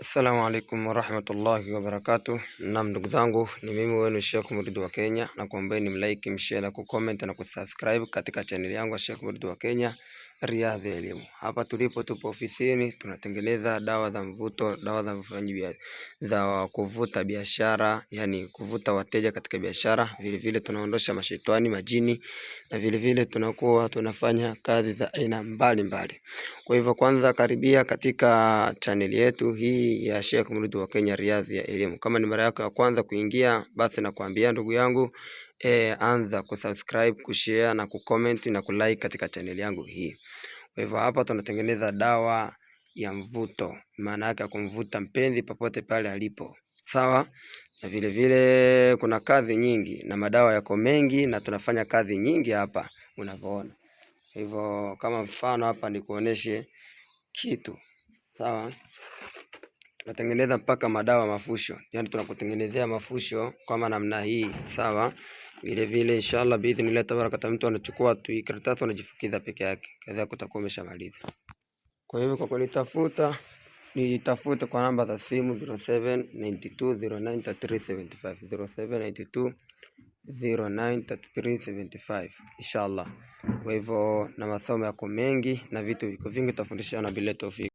Assalamu alaikum warahmatullahi wabarakatuh. Naam, ndugu zangu, ni mimi wenu Sheikh Muridi wa Kenya, na kuombeni mlike, mshare na kucomment na kusubscribe katika channel yangu ya Sheikh Muridi wa Kenya Riyadh Elimu. Hapa tulipo, tupo ofisini tunatengeneza dawa za mvuto, dawa za za kuvuta biashara, yani kuvuta wateja katika biashara. Vile vile tunaondosha mashetani, majini na vile vile tunakuwa tunafanya kazi za aina mbalimbali. Kwa hivyo kwanza karibia katika chaneli yetu hii ya Sheikh Muridi wa Kenya Riyadh ya Elimu. Kama ni mara yako ya kwanza kuingia, basi nakwambia ndugu yangu anza kusubscribe, kushare na kucomment na kulike katika chaneli yangu hii. Kwa hivyo hapa tunatengeneza dawa ya mvuto, maana yake kumvuta mpenzi popote pale alipo, sawa. Na vile vile kuna kazi nyingi na madawa yako mengi, na tunafanya kazi nyingi hapa unavyoona. Hivyo kama mfano hapa nikuoneshe kitu sawa. Tunatengeneza mpaka madawa mafusho, yani tunakutengenezea mafusho kama namna hii sawa. Vile vile inshallah biidhnillah tabaraka, mtu anachukua tu karatasi anajifukiza peke yake, kadha kutakuwa umeshamaliza. Kwa hivyo kwa kunitafuta nitafute kwa namba za simu 0792093375 0792093375 inshallah. Kwa hivyo na masomo yako mengi na vitu viko vingi tutafundishana bila tofiki.